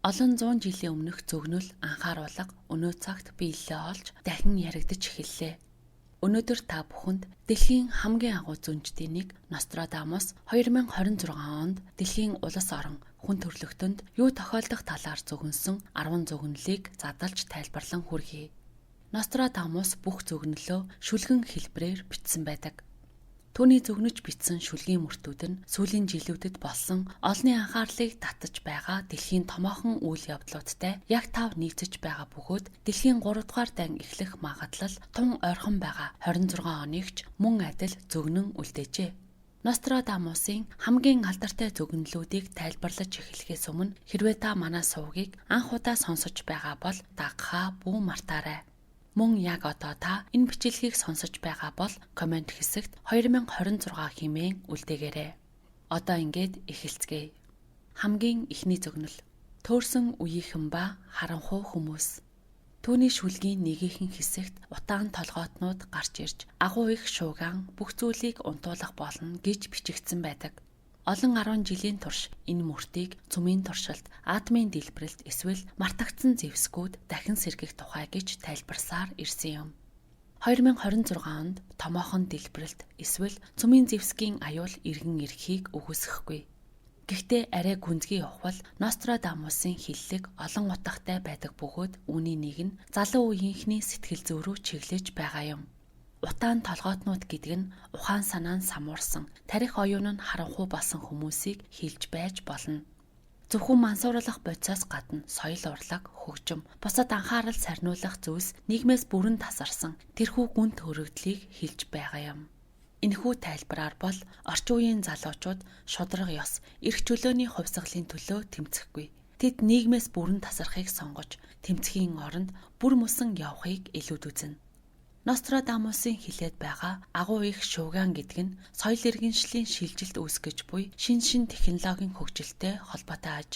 Олон зуун жилийн өмнөх зөгнөл анхааруулга өнөө цагт биелэлээ олж дахин яригдаж эхэллээ. Өнөөдөр та бүхэнд дэлхийн хамгийн агуу зөнчдийн нэг Нострадамус 2026 онд дэлхийн улс орон хүн төрөлхтөнд юу тохиолдох талаар зөгнөсөн 10 зөгнөлийг задалж тайлбарлан хүргэе. Нострадамус бүх зөгнөлөө шүлгэн хэлбэрээр бичсэн байдаг. Түүний зөгнөж бичсэн шүлгийн мөртүүд нь сүүлийн жилүүдэд болсон олонний анхаарлыг татаж байгаа дэлхийн томоохон үйл явдлуудтай яг тав нийцэж байгаа бөгөөд дэлхийн 3 дугаар дан эхлэх магадлал тун ойрхон байгаа 26 оныг ч мөн адил зөгнөн үлдээжээ. Нострадамусын хамгийн алдартай зөгнөлүүдийг тайлбарлаж эхлэхээс өмнө хэрвээ та манай сувгийг анх удаа сонсож байгаа бол дагахаа бүү мартаарай. Мөн яг одоо та энэ бичлэгийг сонсож байгаа бол коммент хэсэгт 2026 хэмээн үлдээгээрэй. Одоо ингээд эхэлцгээе. Хамгийн эхний зөгнөл. Төөрсөн үеийнхэн ба харанхуй хүмүүс. Түүний шүлгийн нэгийнхэн хэсэгт утаан толгоотнууд гарч ирж агуу их шуугаан бүх зүйлийг унтуулах болно гэж бичигдсэн байдаг. Олон 10 жилийн турш энэ мөртийг цөмийн туршилт, атомын дэлбэрэлт эсвэл мартагдсан зэвсгүүд дахин сэргэх тухай гэж тайлбарсаар ирсэн юм. 2026 онд томоохон дэлбэрэлт эсвэл цөмийн зэвсгийн аюул эргэн ирэхийг үгүйсгэхгүй. Гэхдээ арай гүнзгий явхвал Нострадамусын хэллэг олон утгатай байдаг бөгөөд үүний нэг нь залуу үеийнхний сэтгэл зүй рүү чиглэж байгаа юм. Утаан толгоотнууд гэдэг нь ухаан санаа нь самуурсан, тархи оюун нь харанхуй болсон хүмүүсийг хэлж байж болно. Зөвхөн мансууруулах бодисоос гадна соёл урлаг, хөгжим, бусад анхаарал сарниулах зүйлс нийгмээс бүрэн тасарсан тэрхүү гүн төрөгдлийг хэлж байгаа юм. Энэхүү тайлбараар бол орчин үеийн залуучууд шударга ёс, эрх чөлөөний хувьсгалын төлөө тэмцэхгүй. Тэд нийгмээс бүрэн тасархыг сонгож, тэмцэхийн оронд бүр мөсөн явахыг илүүд үзнэ. Нострадамусын хэлээд байгаа агуу их шуугиан гэдэг нь соёл иргэншлийн шилжилт үүсгэж буй шин шин технологийн хөгжилтэй холбоотой аж.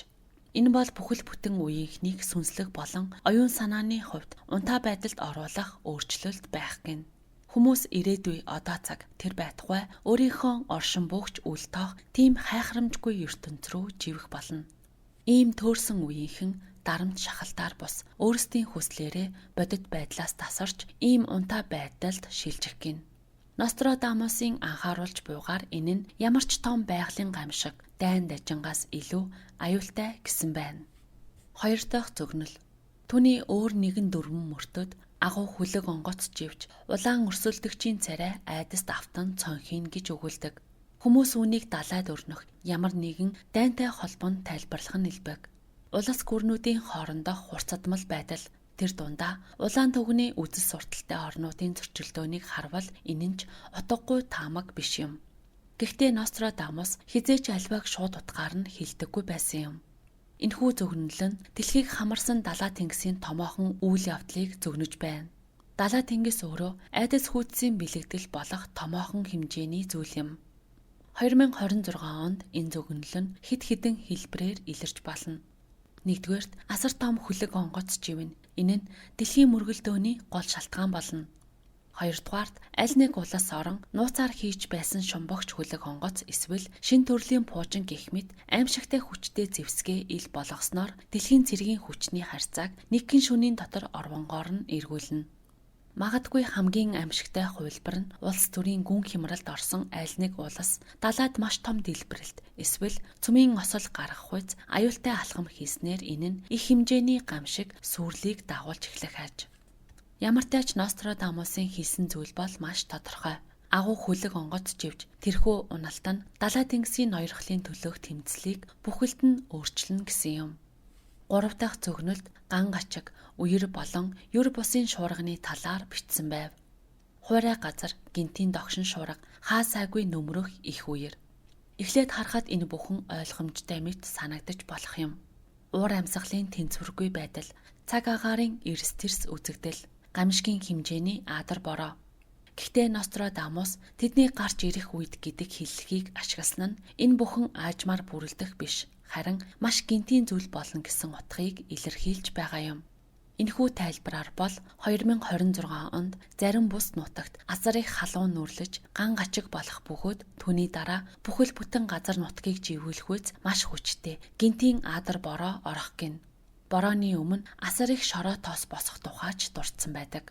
Энэ бол бүхэл бүтэн үеийнхнийг сүнслэг болон оюун санааны хувьд унтаа байдалд оруулах өөрчлөлт байх гэнэ. Хүмүүс ирээдүй одоо цаг тэр байтугай өөрийнхөө оршин буugч үл тоох тийм хайхрамжгүй ертөнц рүү живэх болно. Ийм төөрсөн үеийнхэн дарамт шахалтаар бус өөрсдийн хүслээрээ бодит байдлаас тасарч ийм унтаа байдалд шилжих гин. Нострадамусын анхааруулж буйгаар энэ нь ямар ч том байгалийн гамшиг, дайн дажингаас илүү аюултай гэсэн байна. Хоёр дахь зөгнөл. Түүний өөр нэгэн дүрмэн мөртөд агуу хүлэг онгоц живж улаан өрсөлдөгчийн царай айдаст автан цонхийна гэж өгүүлдэг. Хүмүүс үүнийг далайд өрнөх ямар нэгэн дайнтай холбоонд тайлбарлах нь элбэг. Улс гүрнүүдийн хоорондох хурцадмал байдал тэр дундаа улаан түгний үзэл сурталтай орнуудын зөрчилдөөнийг харвал энэ нь ч утгагүй таамаг биш юм. Гэхдээ Нострадамус хэзээ ч альвааг шууд утгаар нь хэлдэггүй байсан юм. Энэхүү зөгнөл нь дэлхийг хамарсан далай тэнгисийн томоохон үйл явдлыг зөгнөж байна. Далай тэнгис өөрөө айдас хүйцсийн бэлэгдэл болох томоохон хэмжээний зүйл юм. 2026 онд энэ зөгнөл нь хэд хэдэн хэлбэрээр илэрч болно. Нэгдүгээрт асар том хүлэг онгоц живнэ. Энэ нь дэлхийн мөргөлдөөний гол шалтгаан болно. Хоёрдугаарт аль нэг улс орон нууцаар хийж байсан шумбагч хүлэг онгоц эсвэл шин төрлийн пуужин гэх мэт аимшигтай хүчтэй зэвсгээ ил болгосноор дэлхийн цэргийн хүчний харьцааг нэгэн шөнийн дотор орвонгоор нь эргүүлнэ. Магадгүй хамгийн аимшигтай хувилбар нь улс төрийн гүн хямралд орсон аль нэг улс далайд маш том дэлбэрэлт эсвэл цөмийн осол гаргах үйц аюултай алхам хийснээр энэ нь их хэмжээний гамшиг сүрлийг дагуулж эхлэх аж. Ямартай ч Нострадамусын хэлсэн зүйл бол маш тодорхой. Агуу хүлэг онгоц живж тэрхүү уналт нь далай тэнгисийн ноёрхлын төлөөх тэмцлийг бүхэлд нь өөрчилнө гэсэн юм. Гурав дахь зөгнөлд ган гачиг, үер болон юр бусын шуурганы талаар бичсэн байв. Хуурай газар, гинтийн догшин шуурга, хаа сайгүй нөмрөх их үер. Эхлээд харахад энэ бүхэн ойлгомжтой мэт санагдаж болох юм. Уур амьсгалын тэнцвэргүй байдал, цаг агаарын эрс тэрс үзэгдэл, гамшигын хэмжээний аадар бороо. Гэхдээ Нострадамус тэдний гарч ирэх үед гэдэг хэллэгийг ашигласан нь энэ бүхэн аажмаар бүрэлдэх биш, харин маш гинтийн зүйл болно гэсэн утгыг илэрхийлж байгаа юм. Энэхүү тайлбараар бол 2026 онд зарим бүс нутагт асар их халуун нүрлэж ган гачиг болох бөгөөд түүний дараа бүхэл бүтэн газар нутгийг живүүлэх үйц маш хүчтэй гинтийн аадар бороо орох гэнэ. Борооны өмнө асар их шороо тоос босох тухайч дурдсан байдаг.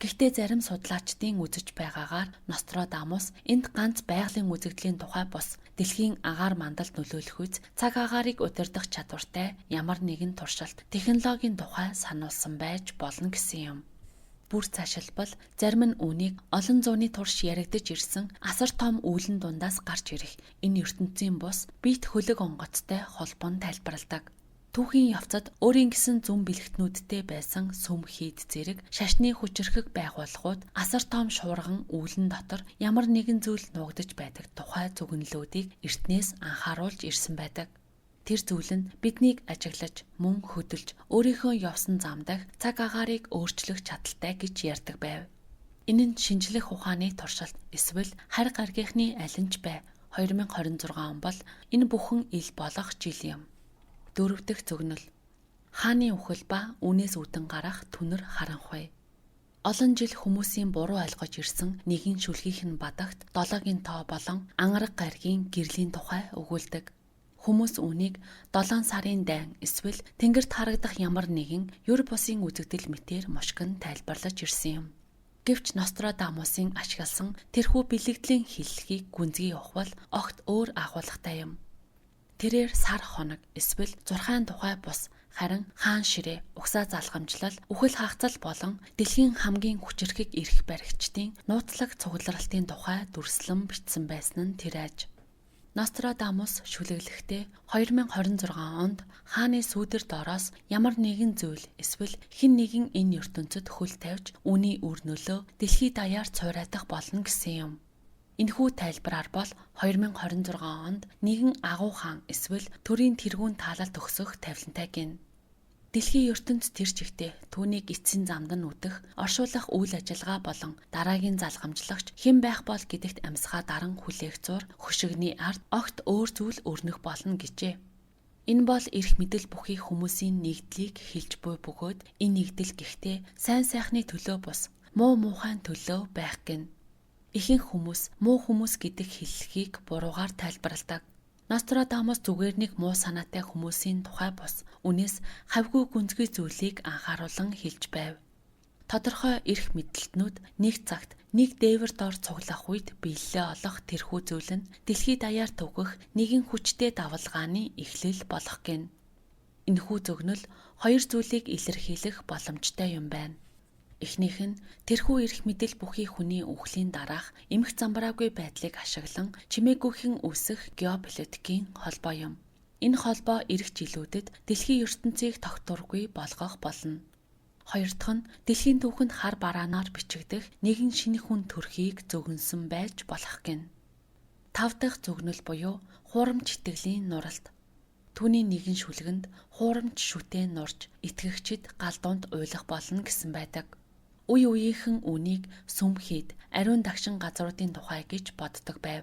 Гэхдээ зарим судлаачдын үзэж байгаагаар Нострадамус энд ганц байгалийн үзэгдлийн тухай бус дэлхийн агаар мандалд нөлөөлөх үз цаг агаарыг удирдах чадвартай ямар нэгэн туршилт, технологийн тухай сануулсан байж болно гэсэн юм. Бүр цаашилбал зарим нь үүнийг олон зууны турш яригдаж ирсэн асар том үүлэн дундаас гарч ирэх энэ ертөнцийн бус биет хөлөг онгоцтой холбон тайлбарладаг. Түүхийн явцад өөрийн гэсэн зүм бэлэгтнүүдтэй байсан сүм хийд зэрэг шашны хүчирхэг байгууллагууд асар том шуурган үүлэн дотор ямар нэгэн зүйл нуугдаж байдаг тухай дүгнэлүүдийг эртнээс анхааруулж ирсэн байдаг. Тэр зүйл нь биднийг ажиглаж, мөн хөдөлж, өөрийнхөө явсан зам дахь цаг агаарыг өөрчлөх чадалтай гэж ярьдаг байв. Энэ нь шинжлэх ухааны туршилт эсвэл харь гаргийнхны аль нь ч бай. 2026 он бол энэ бүхэн ил болох жил юм. Дөрөв дэх зөгнөл. Хааны үхэл ба үүнээс үүдэн гарах түнэр харанхуй. Олон жил хүмүүсийн буруу ойлгож ирсэн нэгэн шүлгийнх нь бадагт долоогийн тоо болон ангараг гаригийн гэрлийн тухай өгүүлдэг. Хүмүүс үүнийг 7 сарын дайн эсвэл тэнгэрт харагдах ямар нэгэн юр бусын үзэгдэл мэтээр мушгин тайлбарлаж ирсэн юм. Гэвч Нострадамусын ашигласан тэрхүү бэлэгдлийн хэллэгийг гүнзгий ухвал огт өөр агуулгатай юм. Тэрээр сар хоног эсвэл зурхайн тухай бус харин хаан ширээ, угсаа залгамжлал, үхэл хагацал болон дэлхийн хамгийн хүчирхэг эрх баригчдын нууцлаг цугларалтын тухай дүрслэн бичсэн байсан нь тэр аж. Нострадамус шүлэглэхдээ 2026 онд хааны сүүдэр доороос ямар нэгэн зүйл эсвэл хэн нэгэн энэ ертөнцид хөл тавьж үүний үр нөлөө дэлхий даяар цуурайтах болно гэсэн юм. Энэхүү тайлбараар бол 2026 онд нэгэн агуу хаан эсвэл төрийн тэргүүн таалал төгсөх тавилантай гин. Дэлхийн ертөнц тэр чигтээ түүнийг эцсийн замд нь үдэх, оршуулах үйл ажиллагаа болон дараагийн залгамжлагч хэн байх бол гэдэгт амьсгаа даран хүлээх зуур хөшигний ард огт өөр зүйл өрнөх болно гэжээ. Энэ бол эрх мэдэл бүхий хүмүүсийн нэгдлийг хэлж буй бөгөөд энэ нэгдэл гэхдээ сайн сайхны төлөө бус муу муухайн төлөө байх гин. Ихэнх хүмүүс муу хүмүүс гэдэг хэллэгийг буруугаар тайлбарладаг. Нострадамус зүгээр нэг муу санаатай хүмүүсийн тухай бус үнээс хавьгүй гүнзгий зүйлийг анхааруулан хэлж байв. Тодорхой эрх мэдэлтнүүд нэг цагт нэг дээвэр дор цуглах үед биелэлээ олох тэрхүү зүйл нь дэлхий даяар түгэх нэгэн хүчтэй давалгааны эхлэл болох гин. Энэхүү зөгнөл хоёр зүйлийг илэрхийлэх боломжтой юм байна. Эхнийх нь тэрхүү эрх мэдэл бүхий хүний үхлийн дараах эмх замбраагүй байдлыг ашиглан чимээгүйхэн үүсэх геополитикийн холбоо юм. Энэ холбоо ирэх жилүүдэд дэлхийн ертөнцийг тогтворгүй болгох болно. Хоёр дахь нь дэлхийн түүхэнд хар бараанаар бичигдэх нэгэн шинэ хүн төрхийг зөгнөсөн байж болох гин. Тав дахь зөгнөл буюу хуурамч итгэлийн нуралт. Түүний нэгэн шүлгэнд хуурамч шүтэн нурж итгэгчид гал дунд уйлах болно гэсэн байдаг. Үе үеийнхэн үүнийг сүм хийд ариун дагшин газруудын тухай гэж боддог байв.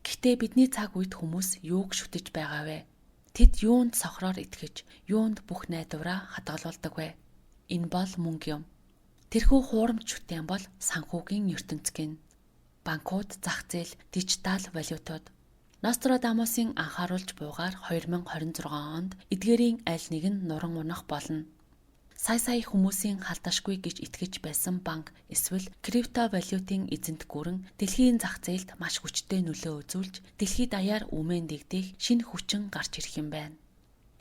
Гэхдээ бидний цаг үед хүмүүс юуг шүтэж байгаа вэ? Тэд юунд сохроор итгэж, юунд бүх найдвараа хадгалуулдаг вэ? Энэ бол мөнгө юм. Тэрхүү хуурамч шүтэн бол санхүүгийн ертөнц гин. Банкуд, зах зээл, дижитал валютууд. Нострадамусын анхааруулж буйгаар 2026 онд эдгээрийн аль нэг нь нуран унах болно. Сая сая хүмүүсийн халдашгүй гэж итгэж байсан банк эсвэл криптовалютын эзэнт гүрэн дэлхийн зах зээлд маш хүчтэй нөлөө үзүүлж дэлхий даяар өмнө дэгдэх шинэ хүчин гарч ирэх юм байна.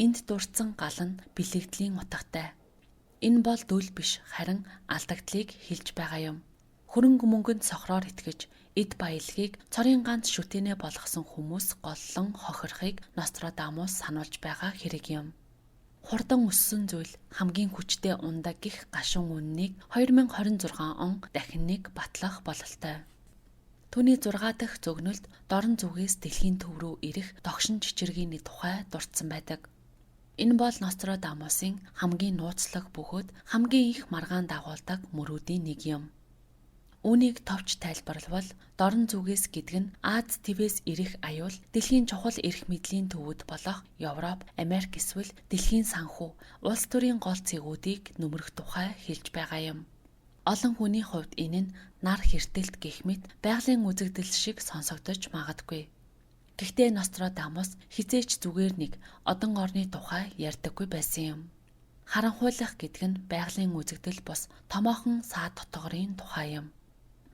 Энд дурдсан гал нь бэлэгдлийн утгатай. Энэ бол дүл биш харин алдагдлыг хэлж байгаа юм. Хөрөнгө мөнгөнд сохроор итгэж эд баялагийг цорын ганц шүтэнэ болгосон хүмүүс голлон хохирохыг Нострадамус сануулж байгаа хэрэг юм. Хурдан өссөн зүйл хамгийн хүчтэй ундаг гих гашуун үннийг 2026 он дахин нэг батлах бололтой. Түүний 6 дахь зөгнөлд дорн зүгээс дэлхийн төв рүү ирэх догшин чичиргийн тухай дурдсан байдаг. Энэ бол Нострадамусын хамгийн нууцлаг бөгөөд хамгийн их маргаан дагуулдаг мөрүүдийн нэг юм. Үүнийг товч тайлбарлавал дорн зүгээс гэдэг нь Аз твээс ирэх аюул дэлхийн чухал эрх мэдлийн төвүүд болох Европ, Америк эсвэл дэлхийн санхүү улс төрийн гол цэгүүдийг нөмрөх тухай хэлж байгаа юм. Олон хүний хувьд энэ нь нар хэртэлт гэх мэт байгалийн үзэгдэл шиг сонсогдож магадгүй. Гэхдээ Нострадамус хизээч зүгээр нэг одон орны тухай ярьдаггүй байсан юм. Харанхуйлах гэдэг нь байгалийн үзэгдэл бус томоохон саад дотоорын тухай юм.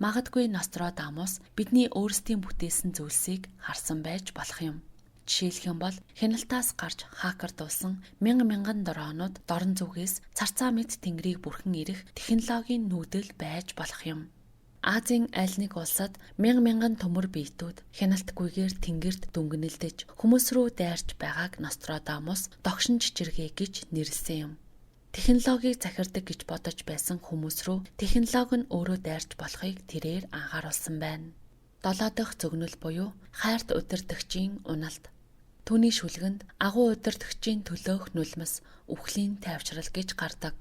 Магадгүй Нострадамус бидний өөрсдийн бүтээсэн зүйлсийг харсан байж болох юм. Жишээлэх юм бол хяналтаас гарч хакердуулсан мянган мянган дронууд дорн зүгээс царцаа мэд тэнгэрийг бүрхэн ирэх технологийн нүүдэл байж болох юм. Азийн аль нэг улсад мянган мянган төмөр биетүүд хяналтгүйгээр тэнгэрт дүнгэнэлдэж хүмүүс рүү дайрч байгааг Нострадамус догшин чичиргээ гэж нэрлэсэн юм. Технологиг захирдаг гэж бодож байсан хүмүүс рүү технологи нь өөрөө дайрч болохыг тэрээр анхааруулсан байна. 7 дахь зөгнөл буюу хайрт удирдагчийн уналт. Түүний шүлгэнд агуу удирдагчийн төлөөх нулимс үхлийн тайвшрал гэж гардаг.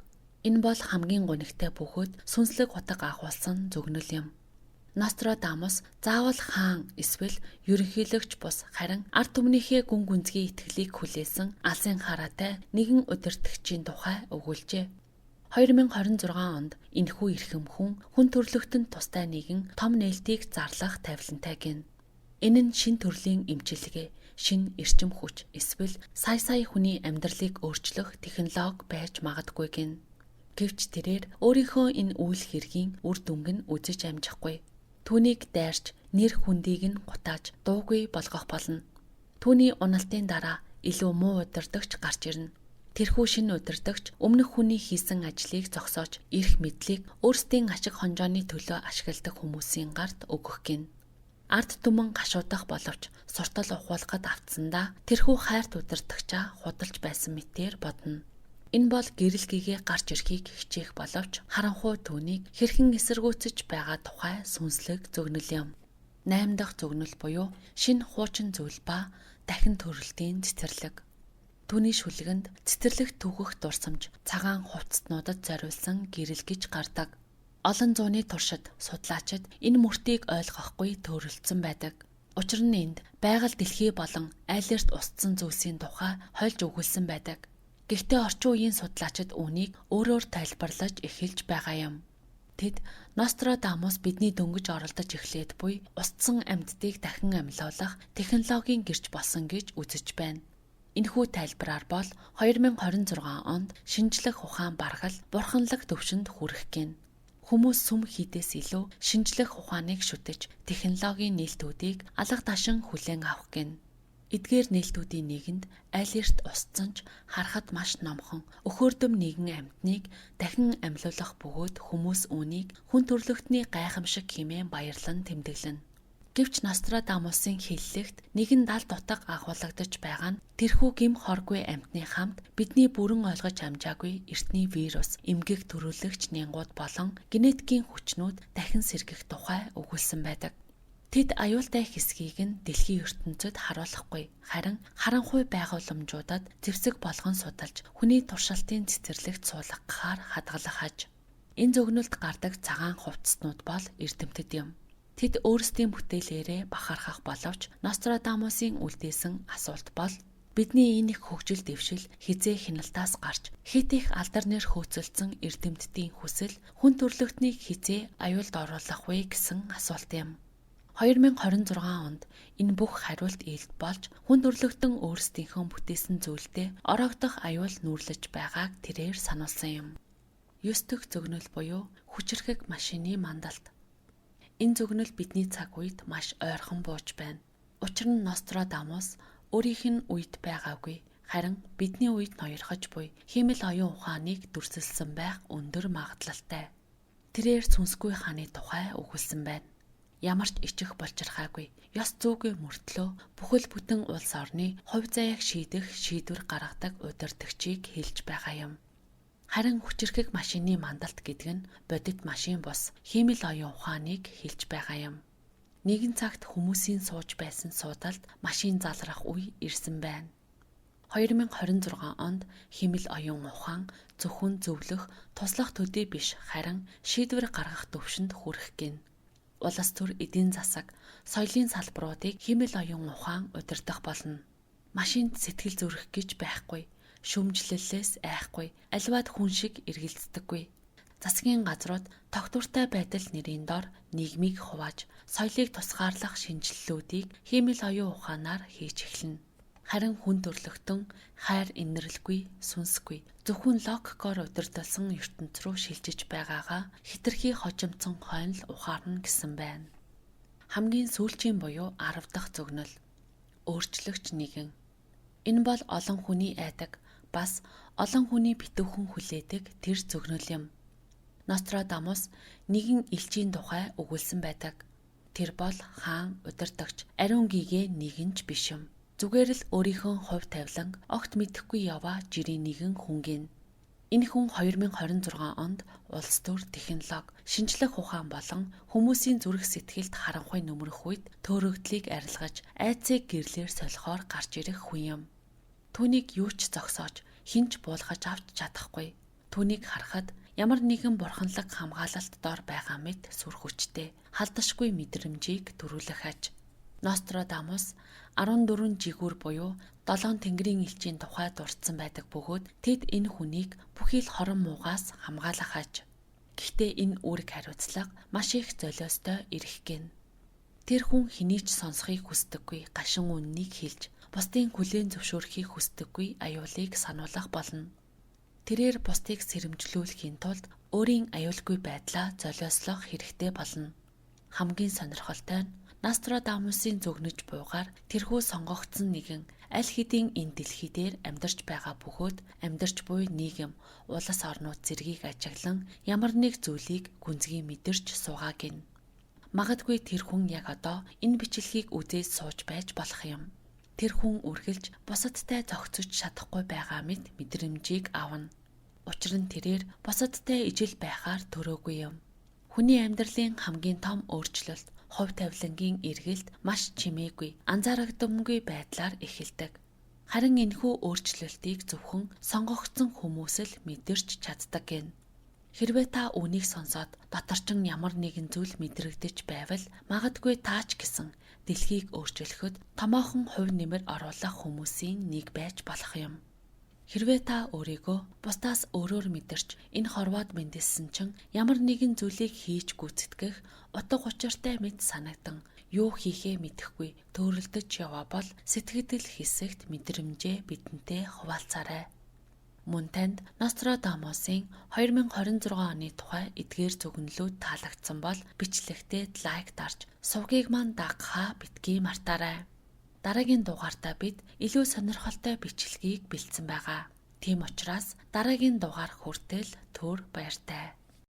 Энэ бол хамгийн гунигтай бөгөөд сүнслэг утга агуулсан зөгнөл юм. Нострадамус заавал хаан эсвэл ерөнхийлөгч бус харин ард түмнийхээ гүн гүнзгий итгэлийг хүлээсэн алсын хараатай нэгэн удирдагчийн тухай өгүүлжээ. 2026 онд энэхүү эрхэм хүн хүн төрлөختөнд тустай нэгэн том нээлтийг зарлах тавилантай гэнэ. Энэ нь шин төрлийн эмчилгээ, шин эрчим хүч эсвэл сая сая хүний амьдралыг өөрчлөх технологи байж магадгүй гэнэ. Гэвч тэрээр өөрийнхөө энэ үйл хэргийн үр дүнг нь үзэж амжихгүй. Түүнийг дайрч нэр хүндийг нь гутааж дуугүй болгох болно. Түүний уналтын дараа илүү муу удирдагч гарч ирнэ. Тэрхүү шинэ удирдагч өмнөх хүний хийсэн ажлыг зогсоож эрх мэдлийг өөрсдийн ашиг хонжооны төлөө ашигладаг хүмүүсийн гарт өгөх гэнэ. Ард түмэн гашуудах боловч суртал ухуулахад автсандаа тэрхүү хайрт удирдагчаа худалж байсан мэтээр бодно. Энэ бол гэрэл гэгээ гарч ирэхийг хичээх боловч харанхуй түүнийг хэрхэн эсэргүүцэж байгаа тухай сүнслэг зөгнөл юм. 8 дахь зөгнөл буюу шинэ хуучин зүйл ба дахин төрөлтийн цэцэрлэг. Түүний шүлгэнд цэцэрлэгт түүхэх дурсамж цагаан хувцаснуудад зориулсан гэрэл гэж гардаг. Олон зууны туршид судлаачид энэ мөртийг ойлгохгүй төрөлдсөн байдаг. Учир нь энд байгаль дэлхий болон айлерт устсан зүйлсийн тухай хольж өгүүлсэн байдаг. Гэхдээ орчин үеийн судлаачид үүнийг өөрөөр тайлбарлаж эхэлж байгаа юм. Тэд Нострадамус бидний дөнгөж оролдож эхлээд буй устсан амьтдыг дахин амьлуулах технологийн гэрч болсон гэж үзэж байна. Энэхүү тайлбараар бол 2026 онд шинжлэх ухаан бараг л бурханлаг түвшинд хүрэх гэнэ. Хүмүүс сүм хийдээс илүү шинжлэх ухааныг шүтэж технологийн нээлтүүдийг алга дашин хүлээн авах гэнэ. Эдгээр нээлтүүдийн нэгэнд аль эрт устсан ч харахад маш номхон өхөрдөм нэгэн амьтныг дахин амьлуулах бөгөөд хүмүүс үүнийг хүн төрлөختний гайхамшиг хэмээн баярлан тэмдэглэнэ. Гэвч Нострадамусын хэллэгт нэгэн далд утга агуулгадаж байгаа нь тэрхүү гэм хоргүй амьтны хамт бидний бүрэн ойлгож амжаагүй эртний вирус, эмгэг төрүүлэгч нянгууд болон генетикийн хүчнүүд дахин сэргэх тухай өгүүлсэн байдаг. Тэд аюултай хэсгийг нь дэлхийн ертөнцөд харуулахгүй, харин харанхуй байгууламжуудад зэвсэг болгон судалж, хүний туршилтын цэцэрлэгт суулгахаар хадгалах аж. Энэ зөгнөлд гардаг цагаан хувцаснууд бол эрдэмтэд юм. Тэд өөрсдийн бүтээлээрээ бахархах боловч Нострадамусын үлдээсэн асуулт бол бидний энэ их хөгжил дэвшил хизээ хяналтаас гарч хэт их алдар нэр хөөцөлдсөн эрдэмтдийн хүсэл хүн төрлөختнийг хизээ аюулд оруулах вэ гэсэн асуулт юм. 2026 онд энэ бүх хариулт илт болж хүн төрлөختөн өөрсдийнхөө бүтээсэн зүйлдээ ороогдох аюул нүүрлэж байгааг тэрээр сануулсан юм. 9 дэх зөгнөл буюу хүчирхэг машины мандалт. Энэ зөгнөл бидний цаг үед маш ойрхон бууж байна. Учир нь Нострадамус өөрийнх нь үед байгаагүй, харин бидний үед ноёрхож буй хиймэл оюун ухааныг дүрсэлсэн байх өндөр магадлалтай. Тэрээр сүнсгүй хааны тухай өгүүлсэн байна. Ямар ч ичих болчирхаагүй, ёс зүйгүй мөртлөө бүхэл бүтэн улс орны хувь заяаг шийдэх шийдвэр гаргадаг удирдагчийг хэлж байгаа юм. Харин хүчирхэг машины мандалт гэдэг нь бодит машин бус хиймэл оюун ухааныг хэлж байгаа юм. Нэгэн цагт хүмүүсийн сууж байсан суудалд машин залрах үе ирсэн байна. 2026 онд хиймэл оюун ухаан зөвхөн зөвлөх, туслах төдий биш харин шийдвэр гаргах түвшинд хүрэх гэнэ. Улс төр, эдийн засаг, соёлын салбаруудыг хиймэл оюун ухаан удирдах болно. Машинд сэтгэл зүрх гэж байхгүй, шүүмжлэлээс айхгүй, аливаад хүн шиг эргэлздэггүй. Засгийн газрууд тогтвортой байдал нэрийн дор нийгмийг хувааж, соёлыг тусгаарлах шинэчлэлүүдийг хиймэл оюун ухаанаар хийж эхэлнэ. Харин хүн төрлөختөн хайр инэрлгүй, сүнсгүй зөвхөн логикоор удирдалсан ертөнц рүү шилжиж байгаагаа хэтэрхий хожимдсон хойно л ухаарна гэсэн байна. Хамгийн сүүлчийн буюу 10 дахь зөгнөл. Өөрчлөгч нэгэн. Энэ бол олон хүний айдаг, бас олон хүний битүүхэн хүлээдэг тэр зөгнөл юм. Нострадамус нэгэн элчийн тухай өгүүлсэн байдаг. Тэр бол хаан, удирдагч, ариун гигээ нэгэн ч биш юм. Зүгээр л өөрийнхөө хувь тавилан огт мэдэхгүй яваа жирийн нэгэн хүн гин. Энэ хүн 2026 онд улс төр, технологи, шинжлэх ухаан болон хүмүүсийн зүрх сэтгэлд харанхуй нөмрөх үед төөрөгдлийг арилгаж, айцыг гэрлээр солихоор гарч ирэх хүн юм. Түүнийг юу ч зогсоож, хэн ч буулгаж авч чадахгүй. Түүнийг харахад ямар нэгэн бурханлаг хамгаалалт дор байгаа мэт сүр хүчтэй, халдашгүй мэдрэмжийг төрүүлэх аж. Нострадамус 14 жигүүр буюу 7 тэнгэрийн элчийн тухай дурдсан байдаг бөгөөд тэд энэ хүнийг бүхий л хорон муугаас хамгаалах аж. Гэхдээ энэ үүрэг хариуцлага маш их золиостой ирэх гин. Тэр хүн хэний ч сонсохыг хүсдэггүй гашин үннийг хэлж, бусдын хүлээн зөвшөөрөхийг хүсдэггүй аюулыг сануулах болно. Тэрээр бусдыг сэрэмжлүүлэхийн тулд өөрийн аюулгүй байдлаа золиослох хэрэгтэй болно. Хамгийн сонирхолтой нь Нострадамусын зөгнөж буугаар тэрхүү сонгогдсон нэгэн аль хэдийн энэ дэлхий дээр амьдарч байгаа бөгөөд амьдарч буй нийгэм, улс орнууд зэргийг ажиглан ямар нэг зүйлийг гүнзгий мэдэрч суугаа гин. Магадгүй тэр хүн яг одоо энэ бичлэгийг үзээд сууж байж болох юм. Тэр хүн үргэлж бусадтай зохицож чадахгүй байгаа мэт мэдрэмжийг авна. Учир нь тэрээр бусадтай ижил байхаар төрөөгүй юм. Хүний амьдралын хамгийн том өөрчлөлт хувь тавилангийн эргэлт маш чимээгүй, анзаарагдамгүй байдлаар эхэлдэг. Харин энэхүү өөрчлөлтийг зөвхөн сонгогдсон хүмүүс л мэдэрч чаддаг гин. Хэрвээ та үүнийг сонсоод дотор чинь ямар нэгэн зүйл мэдрэгдэж байвал магадгүй та ч гэсэн дэлхийг өөрчлөхөд томоохон хувь нэмэр оруулах хүмүүсийн нэг байж болох юм. Хэрвээ та өөрийгөө бусдаас өөрөөр мэдэрч энэ хорвоод мэндэлсэн чинь ямар нэгэн зүйлийг хийж гүйцэтгэх утга учиртай мэт санагдан юу хийхээ мэдэхгүй төөрөлдөж яваа бол сэтгэгдэл хэсэгт мэдрэмжээ бидэнтэй хуваалцаарай. Мөн танд Нострадамусын 2026 оны тухай эдгээр зөгнөлүүд таалагдсан бол бичлэгтээ лайк дарж сувгийг маань дагахаа битгий мартаарай. Дараагийн дугаартаа бид илүү сонирхолтой бичлэгийг бэлдсэн байгаа. Тийм учраас дараагийн дугаар хүртэл түр баяртай.